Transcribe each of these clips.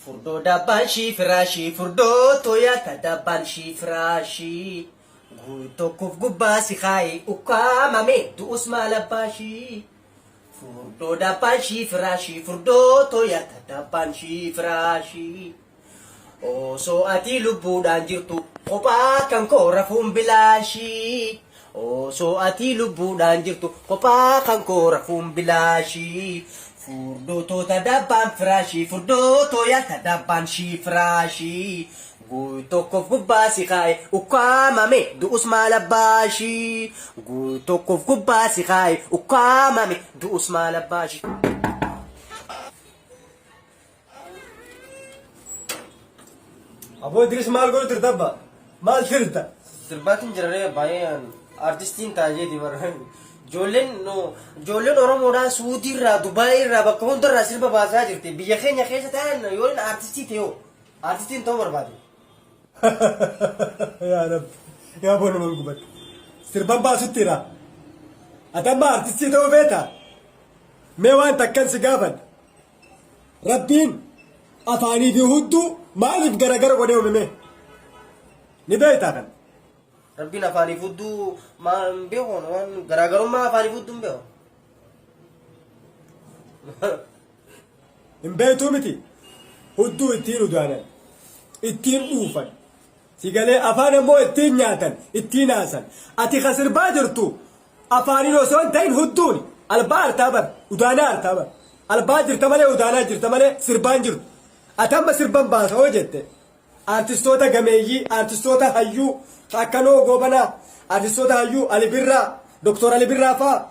Furdoo dabbaan shii firaashii furdoo tooyata dabbaan shii firaashii. Guuy tokkoof gubbaa si kaaye ukkaamame du'us maal abbaashii. Furdoo dabbaan shii firaashii furdoo tooyata dabbaan shii firaashii. Osoo ati lubbuudhaan jirtu kophaa kan koo rafuun bilaashii. Osoo ati lubbuudhaan jirtu kophaa kan koo rafuun bilaashii. Furdoo toota dabbaan firaashii furdoo tooyata dabbaan shii firaashii. Guuy tokkoof gubbaa si kaa'e ukkaamame du'us maal abbaashii. Guuy tokkoof gubbaa si kaa'e ukkaamame du'us maal abbaashii. Aboo Idris maal godhu jirta abba? Maal sirta? Sirbaatiin jira ree baay'een artistiin taajeeti bara. Ijoolleen no ijoolleen Oromoodhaa Suudii irraa Dubaayii irraa bakka hundarraa sirba baasaa jirti. Biyya keenya keessa ta'an yoo inni artistii ta'e hoo artistiin ta'uu barbaade. Yaa Rabbi. Yaa boona man gubadhu. Sirban baasutti jira. Ati amma artistii ta'uu feeta? Mee waan takkan si gaafadha. Rabbiin afaanii fi hudduu maaliif garagara godhee uume mee? Ni beektaa kan? Rabbiin afaanii fi hudduu maa hin beeku waan garaagarummaa afaanii fi hudduu hin beeku. Hin beektuu miti? Hudduu ittiin udaanan, ittiin dhuufan, si galee afaan ammoo ittiin nyaatan, ittiin haasan. Ati ka sirbaa jirtu Afaaniin osoo hin ta'in hudduuni. Albaa artaa bar. Udaanaa artaa bar. Albaa jirta malee udaanaa jirta malee sirbaa hin jirtu. Ati amma sirban baasa hoo jette. Artistoota gameeyyii, artistoota hayyuu, ka akka Noo Goobanaa, artistoota hayyuu Ali Birraa, Doktor Ali Birraa faa,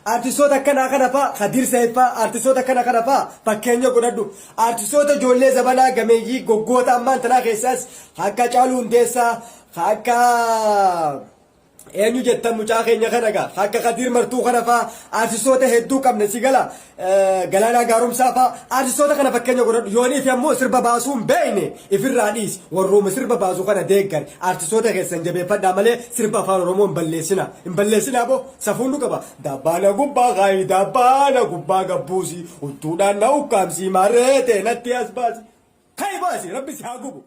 artistoota akkanaa kana faa, Kadir Said faa, artistoota akkana kana faa fakkeenya godhadhu. Artistoota ijoollee zabanaa gameeyyii goggoota ammaan tanaa keessaas ka akka Caaluu Hundeessaa, ka akka Eenyu jettan mucaa keenya kana gaa akka Kadiir Martuu kana faa artistoota hedduu qabna si gala Galaanaa Gaaromsaa faa artistoota kana fakkeenya godhadhu yoonii fi ammoo sirba baasuu hin beekne ifirraa dhiisi warrooma sirba baasu kana deeggari artistoota keessan jabeeffadhaa malee sirba afaan Oromoo hin balleessina hin balleessinaa boo safuun nu qaba dabbaana gubbaa kaayi dabbaana gubbaa gabbuusi hudduudhaan na ukkaamsii maarree tee natti as baasi kayi baasi rabbi si haa gubu.